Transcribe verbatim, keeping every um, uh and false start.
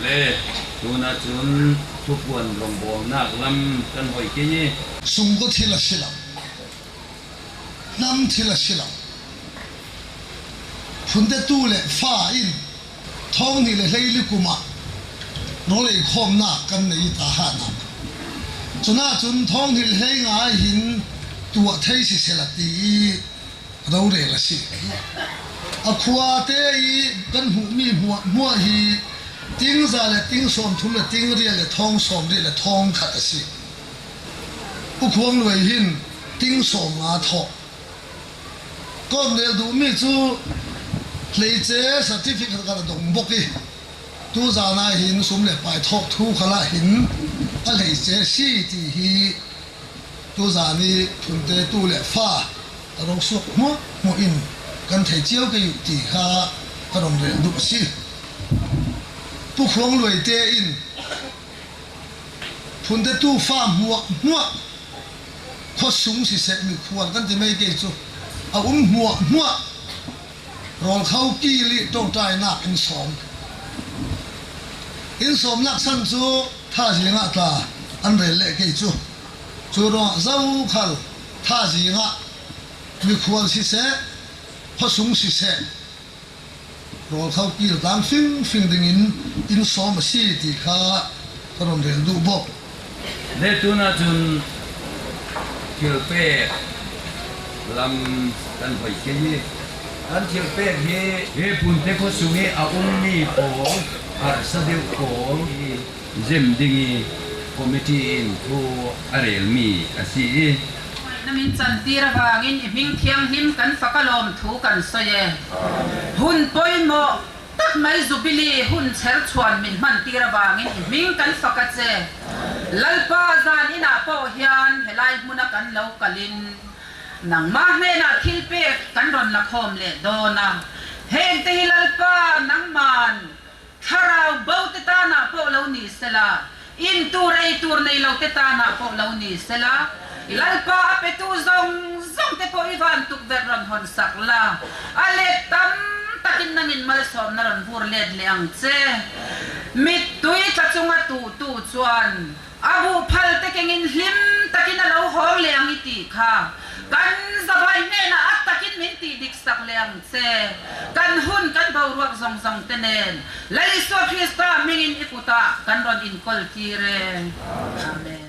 E, tuna chun thupuan rawngbawlnak lam kan hoih kei i. Sungkaw thil a si lo, hnam thil a si lo, phuntetu le fa in thawng hnih le hleili kumah rawl ei khawmnak kan nei i ta hana. Cunah cun thawng hnih le hleinga hin tuah thei siseh la ti i rorel a si. A khuate i kan hmuhmi hmuahhmuah hi ting za le ting sawmthum le ting riat le thawng sawmriat le thawng khat a si. U Khuang Luai hin ting sawmnga thawh. Ka rawn rel duhmi cu hleice certificate khat a dong bawk i, tuzan ah hin sum le pai thawk thu khalah hin a hleice si ti hi tuzan i phuntetu le fa a rung suak hmuahhmuah in kan thei cio kei uh ti kha ka rawn rel duh a si. Pu Khuang Luai te in phuntetu fa hmuahhmuah, khuasung siseh, mikhual kan ti mai kei cu, a um hmuahhmuah, rawlkho kil i ṭawngṭainak in sawm. In sawmnak san cu thazing ah tla an rel leh kei cu. Cu ruangah zokhal thazing ah mikhual siseh, khuasung siseh, rawlkho kil tlang fingfing dingin in sawm a si ti kha ka rawn rel duh bawk. Le tuna cun thilpek lam kan hoih kei i, kan thilpek hi hi Phunte khuasung i a ummi pawl harsa deuh pawl i zem ding i committee in thu a relmi a si i. Na min cantir avangin i hming thianghlim kan fak a lawm thu kan sawi e. Hun pawimawh tak mai Jubilee hun chherchhuan min hmantir avangin i hming kan fak a che. Lalpa, zan innah pawh hian helai hmuna kan lo kalin nangmah hnenah thilpek kan rawn la khawm leh dawn a. Hengte hi Lalpa, nangman thlarau bote tanah pawh lo ni sela, in tur ei tur nei lote tanah pawh lo ni sela, i Lalpa, a petu zawng zawngte pawh i van tukverh rawn hawnsak la, a let tam takin nangin malsawmna rawn vur let leh ang che. Mittui tla chunga tuhtu chuan a buhphalte kengin hlim takin a lo hawng leh ang i tih kha kan zavai hnenah a takin min tih diksak leh ang che. Kan hun kan boruak zawng zawngte nen Lal Isua Krista hmingin i kutah kan rawn inkawltir e. Amen.